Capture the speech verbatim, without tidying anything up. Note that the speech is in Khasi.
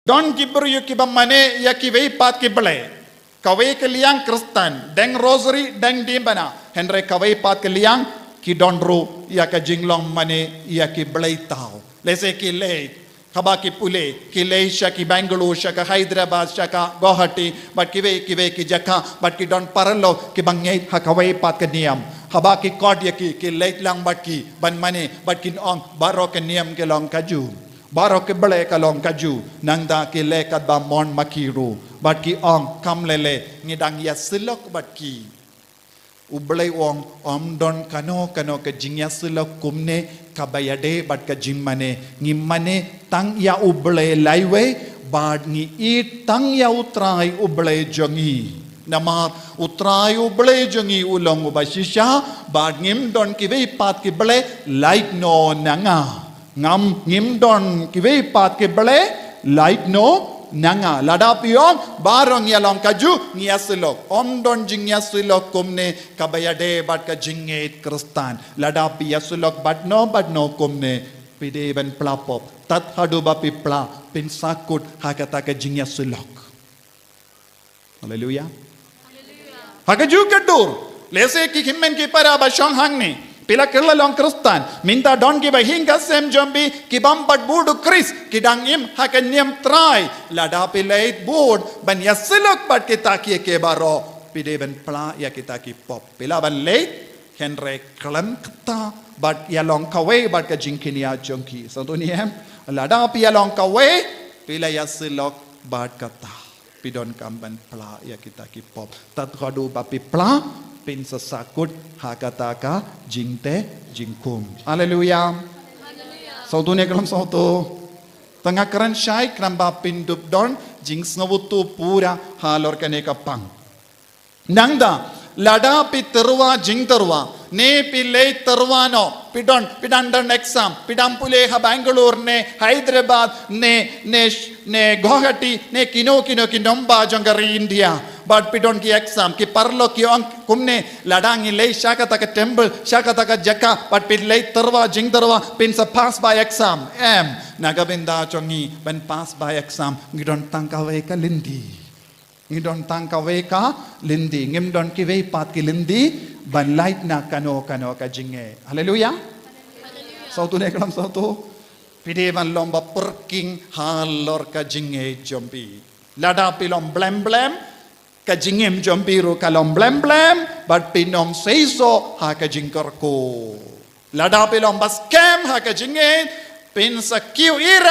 Don ki briew kiba mane ïa kiwei pat ki blei. Kawei ka liang Khristan, deng rosary, deng dymban. Hynrei kawei pat ka liang ki don ruh ïa ka jinglong mane ïa ki blei thaw. Lehse ki leit, haba ki pule, ki leit sha ki Bangalore, sha ka Hyderabad, sha ka Guwahati, bad kiwei kiwei ki jaka, bad ki don paralok kiba ngeit ha kawei pat ka niam. Haba ki khot ïa ki, ki leit lang bad ki ban mane, bad kin ong, baroh ka niam ka long kajuh. Baroh ki blei ka long kajuh, nangta ki leh katba mon ma ki ruh. Bad ki ong, kam lei lei, ngi dang ïasyllok bad ki. U Blei u ong, ym don kano kano ka jingïasyllok kumne kaba ïadei bad ka jingmane. Ngi mane tang ïa U Blei laiwei, bad ngi ïeit tang ïa U Trai U Blei jong ngi. Namar U Trai U Blei jong ngi u long uba shisha, bad ngim don kiwei pat ki blei, lait noh na nga. Ngam, ngim don kiwei pat ki blei, lait noh na nga. Lada phi ong, baroh ngi ïa long kajuh, ngi ïasyllok. Ym don jingïasyllok kumne kaba ïadei bad ka jingngeit Khristan. Lada phi ïasyllok bad no, bad no kumne, phi dei ban pla pop. Tad haduh ba phi pla, phin sa kut ha kata ka jingïasyllok. Haleluya. Ha kajuh ka dur, lehse ki hynmen ki para ba shong hangne, phi la kylla long Khristan, mynta don kiba hiar ka sem jong phi, ki bym pat bud u Khrist, ki dang im ha ka niam Trai, lada phi leit bud, ban ïasyllok bad kita kiei kiei baroh, phi dei ban pla ïa kita ki pop. Phi lah ban leit, hynrei khlem kata, bad ïa long kawei bad ka jingkñia jong ki. Sngewthuh ne em, lada phi ïa long kawei, phi la ïasyllok bad kata. Phi donkam ban pla ïa kita ki pop. Tad haduh ba phi pla, phin sa sah kut ha kata ka jingteh jingkhum. Haleluya. Sngewthuh ne khlem sngewthuh? Te nga kren shai khnang ba phin dup don jingsngewthuh pura halor kane ka pang. Nangta, lada phi tyrwa jingtyrwa, ne phi leit tyrwa noh, phi don, phi dang don exam, phi dang pule ha Bangalore ne Hyderabad ne, ne, ne Guwahati ne kino kino ki nongbah jong ka ri India. Bad phi don ki exam, ki paralok ki ong kumne, lada ngi leit sha kata ka temple, sha kata ka jaka, bad phi leit tyrwa jingtyrwa, phin sa pass bha exam. Em, na ka bynta jong ngi ban pass bha exam, ngi don tang kawei ka lynti. Ngi don tang kawei ka lynti, ngim don kiwei pat ki lynti ban lait na kano kano ka jingngeit. Haleluya. Sngewthuh ne khlem sngewthuh? Phi dei ban long ba pyrkhing halor ka jingngeit jong phi. Lada phi long blem blem, ka jingim jong phi ruh ka long blem blem, bad phin ym seisoh ha ka jingkyrkhu. Lada phi long ba skhem ha ka jingngeit, phin sa kiew ïa